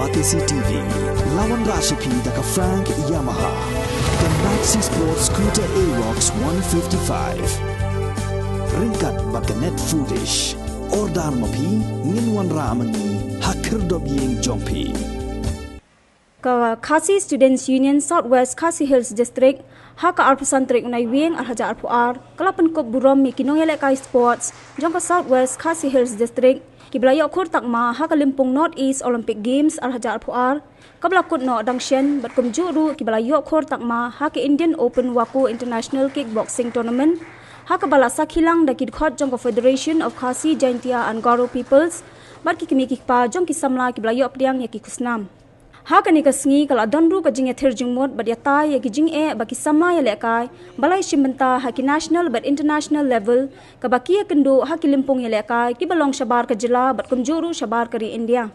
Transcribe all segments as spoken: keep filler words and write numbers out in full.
Batesi T V, la wanrah sha phi da ka Frank Yamaha, ka Maxi Sport Scooter Aerox one fifty-five. Ryngkat bad ka Net Foodish. Order ma phi, ngin wanrah ma ngi ha khyrdop ïing jong phi. Ka Khasi Students Union South West Khasi Hills District, ha ka arphew san tarik u Naiwieng arhajar arphew ar, ka la pynkup burom ïa ki nongïalehkai sports jong ka South West Khasi Hills District, kiba la ïoh khur takma ha ka lympung North East Olympic Games arhajar arphew ar, kaba la kut noh dang shen, bad kumjuh ruh kiba la ïoh khur takma ha ka Indian Open WAKO International Kickboxing Tournament, ha kaba la sakhi lang da ki dkhot jong ka Federation of Khasi Jaintia and Garo Peoples, bad ki kmie ki kpa jong ki samla kiba la ïoh pdiang ïa ki khusnam. Ha kane ka sngi ka la don ruh ka jingïathir jingmut bad ïatai ïa ki jingeh ba ki samla ïalehkai ba la ïashim bynta ha ki national bad international level, kaba ki ïakynduh ha ki lympung ïalehkai kiba long shabar ka jylla bad kumjuh ruh shabar ka ri India.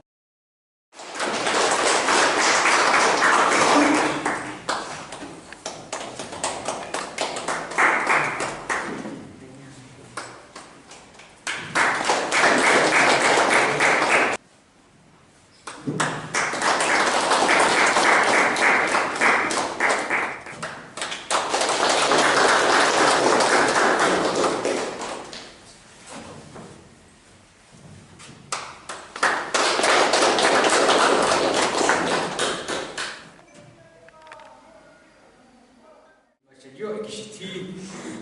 Ba shu ïoh ki shithi,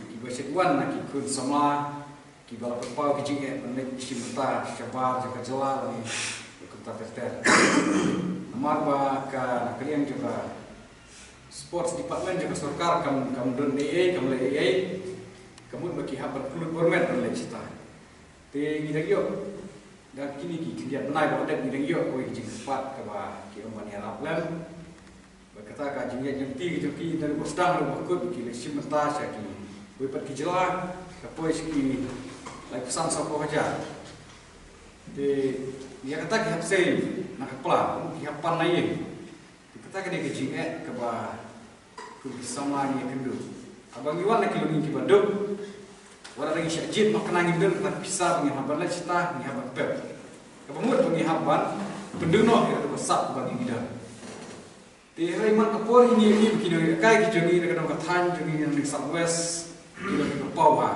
kiba shu wan na ki khun samla, kiba la pynpaw ki jingeh ban leit shim bynta shabar jong ka jylla lane kumta ter ter. Namar ba ka na ka liang jong ka sports department jong ka sorkar kam, kam don ei ei, kam leh ei ei. Ka mut ba ki hap ban pynlut bor met ban leit shata. Te ngi dang ïoh, da kine ki khyndiat bnai ba la dep ngi dang ïoh kawei ka jingkyrpad kaba ki ong ban ïarap lem. Bad kata ka jingïaid lynti ka jong ki, da ruh ba sdang ruh ba kut ki leit shim bynta sha kiwei pat ki jylla, ka poi sha ki laiphew san sawphew hajar. Te ïa kata ki hap sei na ka pla, ki hap pan na ïing. Te kata ka dei ka jingeh kaba kum ki samla ngi ïakynduh. Haba ngi wan na ki longïing kiba duk, wat la ngi shah jied, ma kane ngim don kata ka pisa ba ngi hap ban leit shata, ngi hap ban pep. Kaba mut ba ngi hap ban pynduh noh ïa kata ka sap ba ngi don. Te hynrei man ka por ngi ïohi ba ki nongïalehkai ki jong ngi na ka dong ka thaiñ jong ngi na South West, ki long kiba paw bha.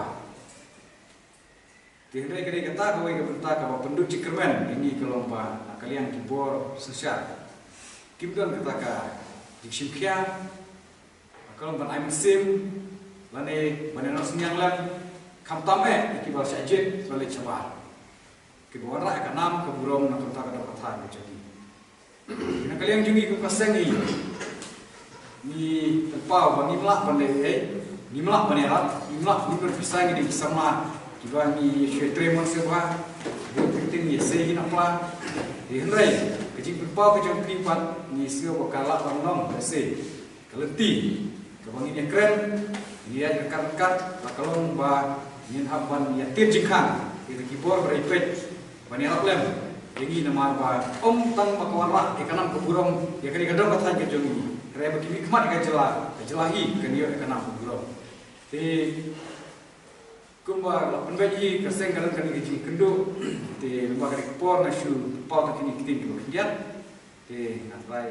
Te hynrei ka dei kata kawei ka bynta kaba pynduh jingkyrmen ïa ngi ka long ba na ka liang ki bor synshar kim don kata ka jingshim khia, ka long ban ai mynsiem lane ban ïanong synñiang lem, khamtam eh ïa kiba shah jied ban leit shabar, kiba wanrah ïa ka nam ka burom na ka bynta ka dong ka thaiñ ka jong ngi. Na ka liang jong ngi kum ka seng ngi, ngi pynpaw ba ngim lah ban leh ei ei, ngim lah ban ïarap, ngim lah, ngim don pisa, ngi dei ki samla kiba ngi shu trei mon sngewbha, ngi pynting ngi sei ngi na pla. Te hynrei ka jingpynpaw ka jong phi pat ngi sngew ba ka lah ban long ka sei. Ka lynti kaba ngin ïakren, ngin ïaid ryngkat ryngkat, la ka long ba ngin hap ban ïatied jingkhang ïa ki bor ba dei peit ban ïarap lem ïa ngi namar ba ym tang ba ka wanrah ïa ka nam ka burom ïa kane ka dong ka thaiñ ka jong ngi, hynrei ba ki mihkhmat ïa ka jylla, ka jylla hi kan ïoh ïa ka nam ka burom. Te kumba la pynbeit hi, ka seng ka don kane ka jingkynduh. Te lyngba kane ka por nga shu paw tang kine ki ktien kiba khyndiat. Te nga trai.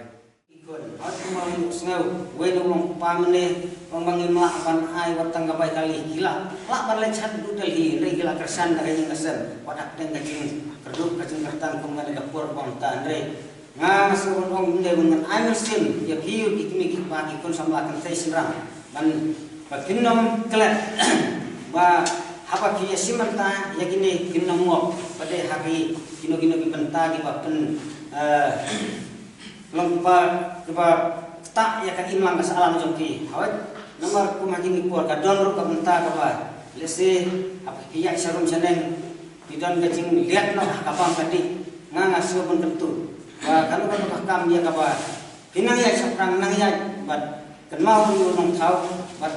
Ikon, hot kumba ngi sngew, wei na u long kpa mynne, ong ba ngim lah ban ai wat tang ka bai kali, ki lah, lah ban leit sha Delhi, hynrei ki la kyrshan da ka ïing ka sem, wat hapdeng ka jingkyrduh ka jingkyrtang kum kane ka por ba mynta, hynrei nga nga sngew ban ong mynne ban ngan ai mynsiem ïa phi ki kmie ki kpa ki khun samla kynthei shynrang, ban ba kin ym klet ba haba phi ïashim bynta ïa kine kin ym ngop, ba dei ha ki kino kino ki bynta kiba pyn, eh, long ba, ba ktah ïa ka imlang ka sahlang jong ki. Hawei, namar kum ha kine ki por ka don ruh ka bynta kaba lehse haba ki ïaid sharum shaneng ki don ka jingleh noh ha ka bam ka dih. Nga nga shu ban kyntu ba kano kano ka kam ïa kaba phi nang ïaid shaphrang nang ïaid bad kynmaw ïa u nongthaw bad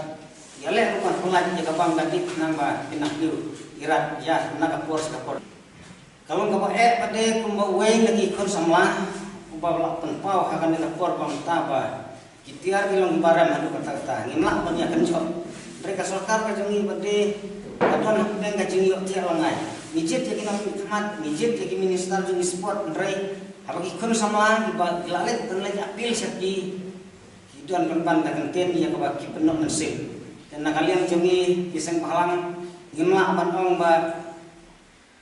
ïaleh ruh ban pyllait ïa ka bam ka dih khnang ba phin nang ïoh irat ïa na ka por sha ka por. Ka long kaba eh pat de kumba uwei na ki khun samla uba la pynpaw ha kane ka por ba mynta ba ki tiar ki long kiba rem haduh katta katta. Ngim lah ban ïa kynjoh. Hynrei ka sorkar ka jong ngi pat de ka don hapdeng ka jingïohthiah langai. Ngi jied ïa ki nongmihkhmat, ngi jied ïa ki minister jong ngi sport, hynrei Haba ki khun samla kiba ki la leit, ban leit appeal sha ki, ki don pynban ka kyntien ïa kaba ki pynnoh mynsiem. Te na ka liang jong ngi ki seng bhalang ngim lah ban ong ba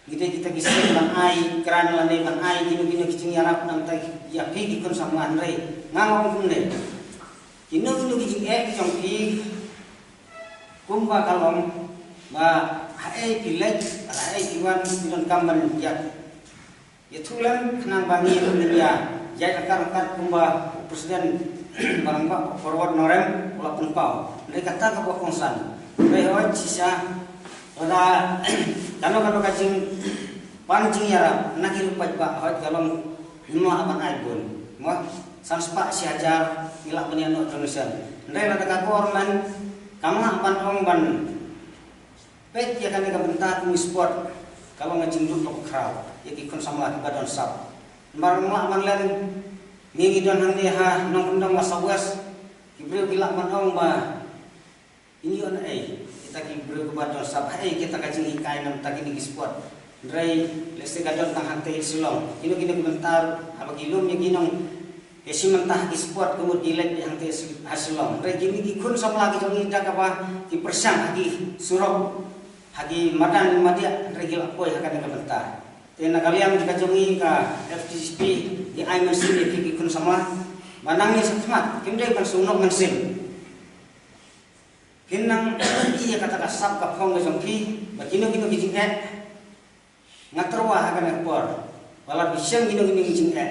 ngi dei kita ki seng ban ai grant lane ban ai kino kino ki jingïarap namar ïa phi ki khun samla, hynrei nga nga ong kumne. Kino kino ki jingeh ki jong phi kumba ka long ba haei phi leit, haei phi wan, phi donkam ban ïa ïathuh lem khnang ba ngi ruh ngin ïa ïaid ryngkat ryngkat kumba u President ba rangbah Forward Nongrim u la pynpaw. Hynrei kata kaba kongsan, hynrei hooid shisha lada kano kano ka jingpan jingïarap na ki ruh paidbah, hooid ka long ngim lah ban ai bun, mo, san spah shi hajar ngi lah ban ïa noh donation. Hynrei lada ka government kam lah ban ong ban peit ïa kane ka bynta kum ki sport, ka long ka jingduk kaba khraw ïa ki khun samla kiba don sap. Namar ngim lah ban len, ngi ngi don hangne ha Nongkyndong, ha South West, ki briew ki lah ban ong ba ïoh na ei kita ki briew kiba don sap, haei kita ka jinghikai namar kine ki sport. Hynrei lehse ka don tang hangtei Shillong, kino kino ki bynta haba ki lum ïa ki nong, ki shim bynta ha ki sport, ka mut ki leit hangtei ha Shillong. Hynrei kine ki khun samla ki jong ngi da kaba ki pyrshang ha ki surok, ha ki madan madiah, hynrei ki la poi ha kane ka bynta. Te na ka liang ka jong ngi ka F T G P ngi ai mynsiem ïa ki, ki khun samla ba nang ïa sha khmat, kim dei ban sngewnoh mynsiem. Kin nang ïa kata ka sap ka phong ka jong ki ba kino kino ki jingeh. Nga tyrwa ha kane ka por ba lada phi shem kino kino ki jingeh,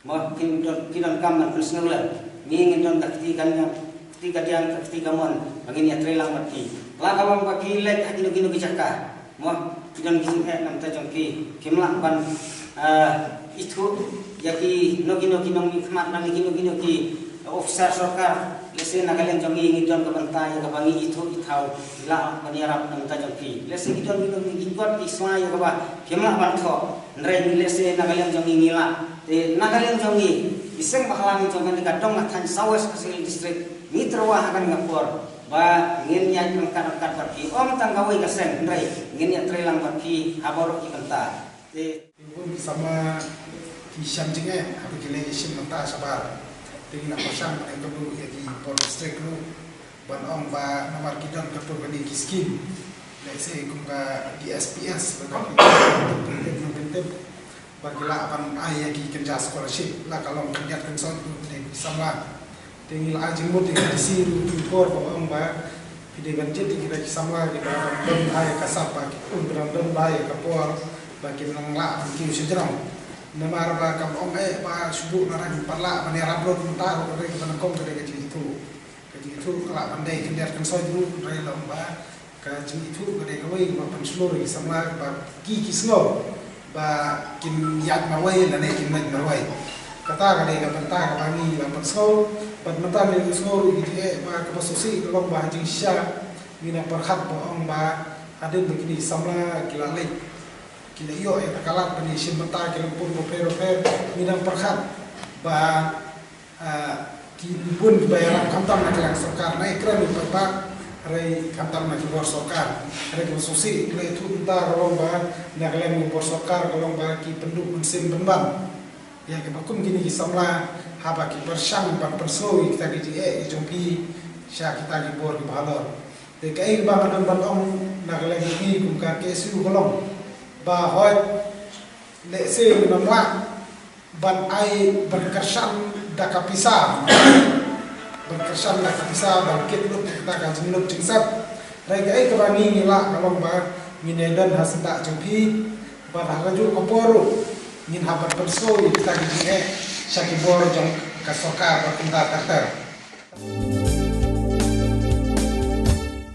mo, kin don, kin donkam ban pynsngew lem. Ngi ngin don ka kti ka diang, kti ka diang, ka kti kamon ba ngin ïatrei lang bad ki. La ka long ba ki leit ha kino kino ki jaka, mo, ki don ki jingeh namar jong ki, kim lah ban, ah, ithuh ïa kino kino ki nongmihkhmat, na kino kino ki officer sorkar. Lehse na ka liang jong ngi ngi don ka bynta ïa kaba ngi ithuh ithaw, lah ban ïarap namar jong ki. Lehse ki don kino kino ki kot ki sla ïa kaba kim lah ban thoh. Hynrei ngi lehse na ka liang jong ngi ngi lah. Te na ka liang jong ngi, ki seng bhalang jong kane ka dong ka thaiñ South West Khasi Hills District, ngi tyrwa ha kane ka por ba ngin ïaid ryngkat ryngkat bad ki, ym tang kawei ka seng, hynrei ngin ïatrei lang bad ki ha baroh ki bynta. Te ki khun samla ki shem jingeh haba ki leit ïashim bynta shabar. Te ngi la pyrshang ban ïakynduh ïa ki por district ruh ban ong ba namar ki don katto katne ki skim, lehse kum ka D S P S, ba ka, ba ki lah ban ai ïa ki kynja scholarship, la ka long khyndiat khynsoit ruh ki samla. Te ngi la ai jingmut ïa ka D C ruh ki por ba ong ba ki dei ban jied ïa kita ki samla kiba dang don bha ïa ka sap, ba ki, um, ba dang don bha ïa ka por ba kin nang lah ban kiew shajrong. Namar ba kam ong eh ba shu buh na rang pat lah ban ïarap lut mynta ruh, ka dei kaba nyngkong ka dei ka jingithuh. Ka jingithuh ka lah ban dei khyndiat khynsoit ruh, hynrei la ong ba ka jingithuh ka dei kawei ba pynshlur ïa ki samla ba ki, ki sngew ba kin ïaid marwei lane kin leit marwei. Kata ka dei ka bynta kaba ngi la pynsngew. Bad mynta ngi la pynsngew ruh ïa ki jingeh ba kaba sngewsih ka long ba ha jingshisha ngi nang pyrkhat ba ong ba hadien ba kine ki samla ki la leit, ki la ïoh ïa ka lad ban ïashim bynta ha ki lympung bapher bapher, ngi nang pyrkhat ba ah, ki bun kiba ïarap khamtam na ka liang sorkar, na i kren i paidbah, hynrei khamtam na ki bor sorkar. Hynrei kiba sngewsih, ki la ïathuh mynta ka long ba na ka liang ki bor sorkar ka long ba ki pynduh mynsiem pynban ïa kiba kum kine ki samla haba ki pyrshang ban pynsngew ïa kita ki jingeh ki jong ki sha kita ki bor kiba halor. Te kaei kaba nga don ban ong na ka liang jong ngi kum ka K S U ka long ba hooid, lehse ngim lah ban ai, ban kyrshan da ka pisa, ban kyrshan da ka pisa ban kit lut ïa kata ka jinglut jingsep. Hynrei kaei kaba ngi ngi lah ka long ba ngin ïa don ha senta jong phi, bad ha kajuh ka por ruh ngin hap ban pynsngew ïa kita ki jingeh sha ki bor jong ka sorkar bad kumta ter ter.